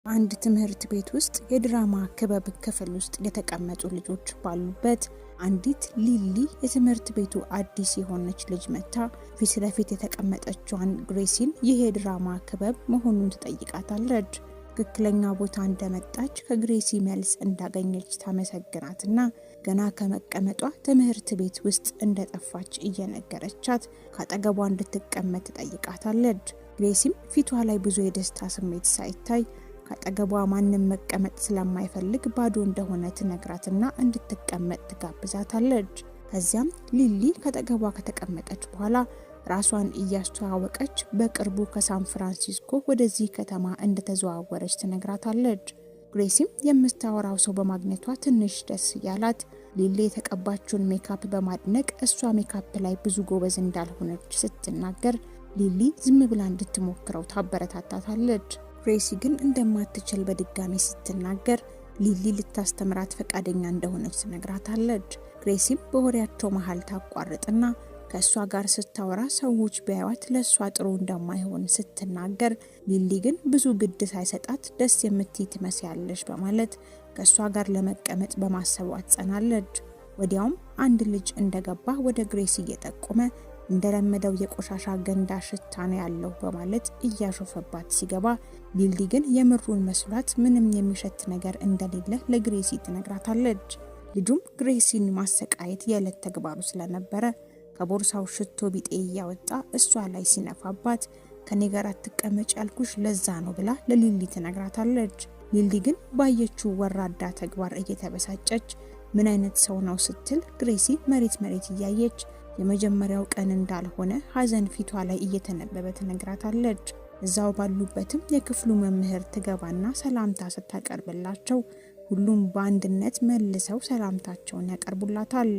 አንድ ትምህርት ቤት ውስጥ የድራማ ክበብ ክፍል ውስጥ የተቀመጡ ልጆች ባሉበት አንዲት ሊሊ የትምህርት ቤቱ አዲስ የሆነች ልጅ መጥታ ፊት ለፊት የተቀመጠችዋን ግሬሲን ይህ የድራማ ክበብ መሆኑን ትጠይቃታለች። ትክክለኛ ቦታ እንደመጣች ከግሬሲ መልስ እንዳገኘች ታመሰግናትና ገና ከመቀመጧ ትምህርት ቤት ውስጥ እንደጠፋች እየነገረቻት ካጠገቧ እንድትቀመጥ ትጠይቃታለች። ግሬሲም ፊቷ ላይ ብዙ የደስታ ስሜት ሳይታይ ከአጠገቧ ማንም መቀመጥ ስለማይፈልግ ባዶ እንደሆነ ትነግራትና እንድትቀመጥ ትጋብዛታለች። ከዚያም ሊሊ ከአጠገቧ ከተቀመጠች በኋላ ራሷን እያስተዋወቀች በቅርቡ ከሳን ፍራንሲስኮ ወደዚህ ከተማ እንደተዘዋወረች ትነግራታለች። ግሬሲም የምታወራው ሰው በማግኘቷ ትንሽ ደስ እያላት ሊሊ የተቀባችውን ሜካፕ በማድነቅ እሷ ሜካፕ ላይ ብዙ ጎበዝ እንዳልሆነች ስትናገር ሊሊ ዝም ብላ እንድትሞክረው ታበረታታታለች። ግሬሲ ግን እንደማትችል በድጋሚ ስትናገር ሊሊ ልታስተምራት ፈቃደኛ እንደሆነች ትነግራታለች። ግሬሲም በወሬያቸው መሀል ታቋርጥና ከእሷ ጋር ስታወራ ሰዎች ቢያዩት ለእሷ ጥሩ እንደማይሆን ስትናገር ሊሊ ግን ብዙ ግድ ሳይሰጣት ደስ የምትይ ትመስያለሽ በማለት ከእሷ ጋር ለመቀመጥ በማሰቧ ትጸናለች። ወዲያውም አንድ ልጅ እንደገባ ወደ ግሬሲ እየጠቆመ እንደለመደው የቆሻሻ ገንዳ ሽታ ነው ያለው በማለት እያሾፈባት ሲገባ ሊሊ ግን የምሩን መስሏት ምንም የሚሸት ነገር እንደሌለ ለግሬሲ ትነግራታለች። ልጁም ግሬሲን ማሰቃየት የዕለት ተግባሩ ስለነበረ ከቦርሳው ሽቶ ቢጤ እያወጣ እሷ ላይ ሲነፋባት ከኔ ጋር አትቀመጭ ያልኩሽ ለዛ ነው ብላ ለሊሊ ትነግራታለች። ሊሊ ግን ባየችው ወራዳ ተግባር እየተበሳጨች ምን አይነት ሰው ነው ስትል ግሬሲ መሬት መሬት እያየች የመጀመሪያው ቀን እንዳልሆነ ሐዘን ፊቷ ላይ እየተነበበ ትነግራታለች። እዛው ባሉበትም የክፍሉ መምህር ትገባና ሰላምታ ስታቀርብላቸው ሁሉም በአንድነት መልሰው ሰላምታቸውን ያቀርቡላታል።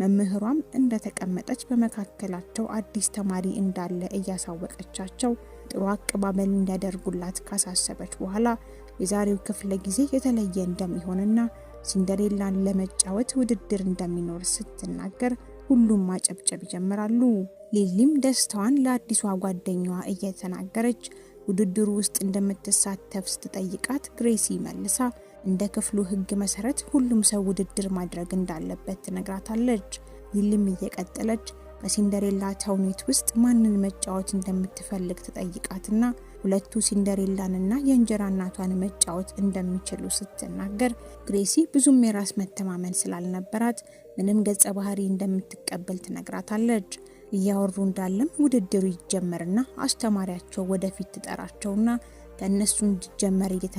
መምህሯም እንደተቀመጠች በመካከላቸው አዲስ ተማሪ እንዳለ እያሳወቀቻቸው ጥሩ አቀባበል እንዲያደርጉላት ካሳሰበች በኋላ የዛሬው ክፍለ ጊዜ የተለየ እንደሚሆንና ሲንደሬላን ለመጫወት ውድድር እንደሚኖር ስትናገር ሁሉም ማጨብጨብ ይጀምራሉ። ሊሊም ደስታዋን ለአዲሷ ጓደኛዋ እየተናገረች ውድድሩ ውስጥ እንደምትሳተፍ ስትጠይቃት ግሬሲ መልሳ እንደ ክፍሉ ሕግ መሰረት ሁሉም ሰው ውድድር ማድረግ እንዳለበት ትነግራታለች። ሊሊም እየቀጠለች በሲንደሬላ ተውኔት ውስጥ ማንን መጫወት እንደምትፈልግ ትጠይቃትና ሁለቱ ሲንደሬላንና የእንጀራ እናቷን መጫወት እንደሚችሉ ስትናገር ግሬሲ ብዙም የራስ መተማመን ስላልነበራት ምንም ገጸ ባህሪ እንደምትቀበል ትነግራታለች። እያወሩ እንዳለም ውድድሩ ይጀመርና አስተማሪያቸው ወደፊት ትጠራቸውና ከእነሱ እንዲጀመር እየተናገረች